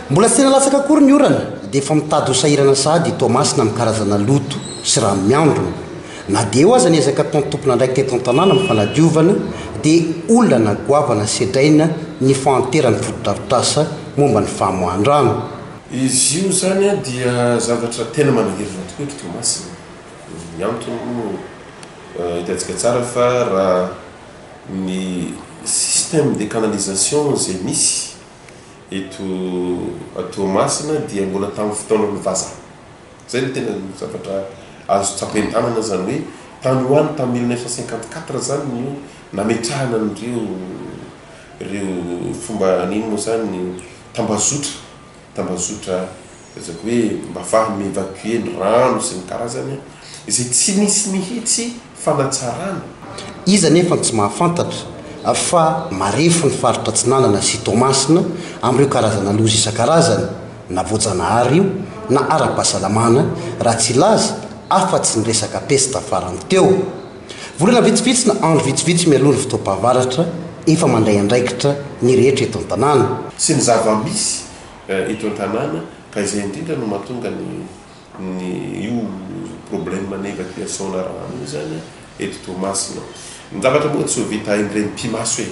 Mbola tsy tena latsaka akory ny orana dia efa mitady ho sahirana sahady i Toamasina amin'ny karazana loto sy rano miandrona. Na dia eo aza ny ezaka ataon'ny tompon'andraikitra eto an-tanàna amin'ny fanadiovana dia olana goavana sedraina ny fahanteran'ny fotodrafitrasa momba ny famoahan-drano. Izy io izany dia zavatra tena manahirana tokoa eto Toamasina. Ny antony moa hitantsika tsara fa raha ny système de canalisation izay misy eto Toamasina dia mbola tamin'ny fotoanan'ny vazaha. Izay no tena zavatra azo tsapain-tanana izany hoe tany ho any tamin'ny 1954 izany no nametrahana an'ireo ireo fomba n'inona moa izany tambazotra tambazotra lazaiko hoe mba ahafahana mi-evacuer ny rano sy ny karazany izay tsy nisy mihitsy fanatsarana. Iza anefa no tsy mahafantatra fa marefo ny faritra Atsinanana sy Toamasina amin'ireo karazana loza isan-karazany, na voajanahary io na ara-pahasalamana, raha tsy hilaza afa-tsy ny resaka pesta farany teo. Volana vitsivitsy na andro vitsivitsy mialoha ny fotoam-pahavaratra, efa mandray andraikitra ny rehetra eto an-tanàna. Sy ny zava-misy eto an-tanàna ka izay indrindra no mahatonga ny ny io problème ny évacuation na rano io zany eto Toamasina. Ny zavatra moa tsy ho vita indray mipi-maso e!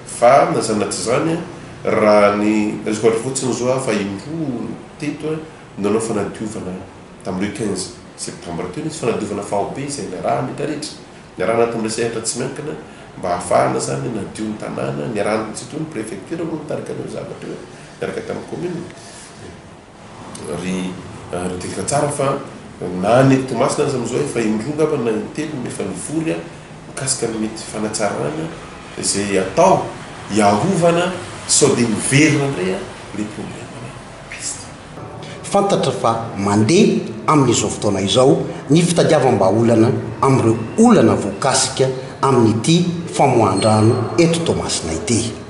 Fa na zany na tsy zany raha ny raisiko ohatra fotsiny zao aho fa indroa teto no nanao fanadiovana tamin'ny le 15 septembre teo nisy fanadiovana faobe izay niarahana rehetra rehetra, niarahana tamin'ireo sehatra tsy miankina mba hahafahana zany nadio ny tanàna, niarahana surtout ny préfecture moa nitarika an'io zavatra io niaraka tamin'ny commune. Ary tadidiko tsara fa na ny eto Toamasina aza amin'izao efa indroa angamba na intelo no efa nivory mikasika ny mety fanatsarana izay atao hiarovana sao dia miverina indray ilay problème-na peste. Fantatra fa mandeha amin'izao fotoana izao ny fitadiavam-bahaolana amin'ireo olana voakasika amin'ity famoahan-drano eto Toamasina ity.